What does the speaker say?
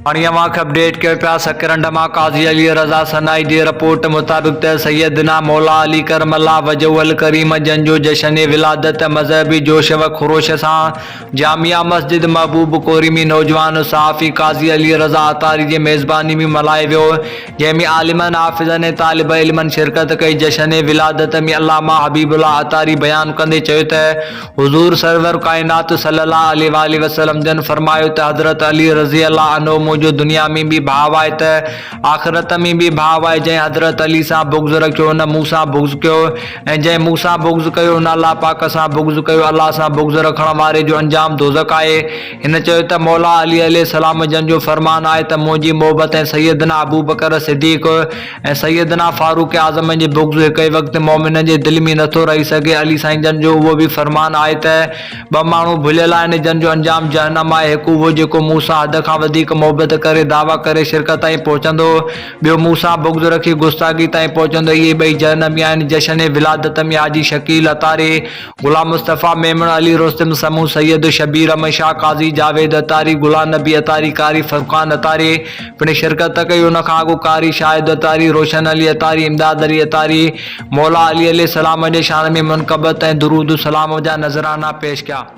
هاڻي اوهان کي اپڊيٽ ڪيون پيا سڪرنڊ مان قاضي علي رضا سنائي جي رپورٽ مطابق ته سيدنا مولا علي ڪرم الله وجهه الڪريم جن جو جشن ولادت مذهبي جوش و خروش سان جامع مسجد محبوب ڪوري ۾ نوجوان صحافي قاضي علي رضا عطاري جي ميزباني ۾ ملهايو ويو جنهن ۾ عالمن حافظن ۽ طالب علمن شرڪت ڪئي جشن ولادت ۾ علامه حبيب الله عطاري بيان ڪندي چيو ته حضور سرور ڪائنات صلّي الله عليه واٰله وسلّم جن فرمايو ته حضرت علي رضي الله عنه منهنجو دنيا ۾ به ڀاء آهي ته آخرت ۾ به ڀاء آهي جنهن حضرت علي سان بغض رکيو ان مون سان بغض ڪيو ۽ جنهن مون سان بغض ڪيو ان الله پاڪ سان بغض ڪيو الله سان بغض رکڻ واري جو انجام دوزخ آهي هن چيو ته مولا علي عليه السلام جن جو فرمان آهي ته منهنجي محبت ۽ سيدنا ابوبڪر صديق ۽ سيدنا فاروق اعظم جي بغض هڪ ئي وقت مؤمن جي دل ۾ نٿو رهي سگهي. علي سائين جن جو اهو به فرمان آهي ته، ٻه ماڻهو ڀليل آهن جن جو انجام جهنم آهي، هڪ اهو جيڪو مون سان حد کان وڌيڪ محبت ڪري دعويٰ ڪري شرڪ تائين پهچندو، ٻيو مون سان بغض رکي گستاخي تائين پهچندو، اهي ٻئي جهنمي آهن. جشن ولادت ۾ حاجي شڪيل عطاري، غلام مصطفيٰ ميمڻ، علي رستم سمون، سيد شبير احمد شاهه، قاضي جاويد عطاري، غلام نبي عطاري، قاري فرقان عطاري پڻ شرڪت ڪئي. ان کان اڳ قاري شاهد عطاري، روشن علي عطاري، امداد علي عطاري مولا علي عليه السلام جي شان ۾ منقبت ۽ درود سلام جا نذرانا پيش ڪيا.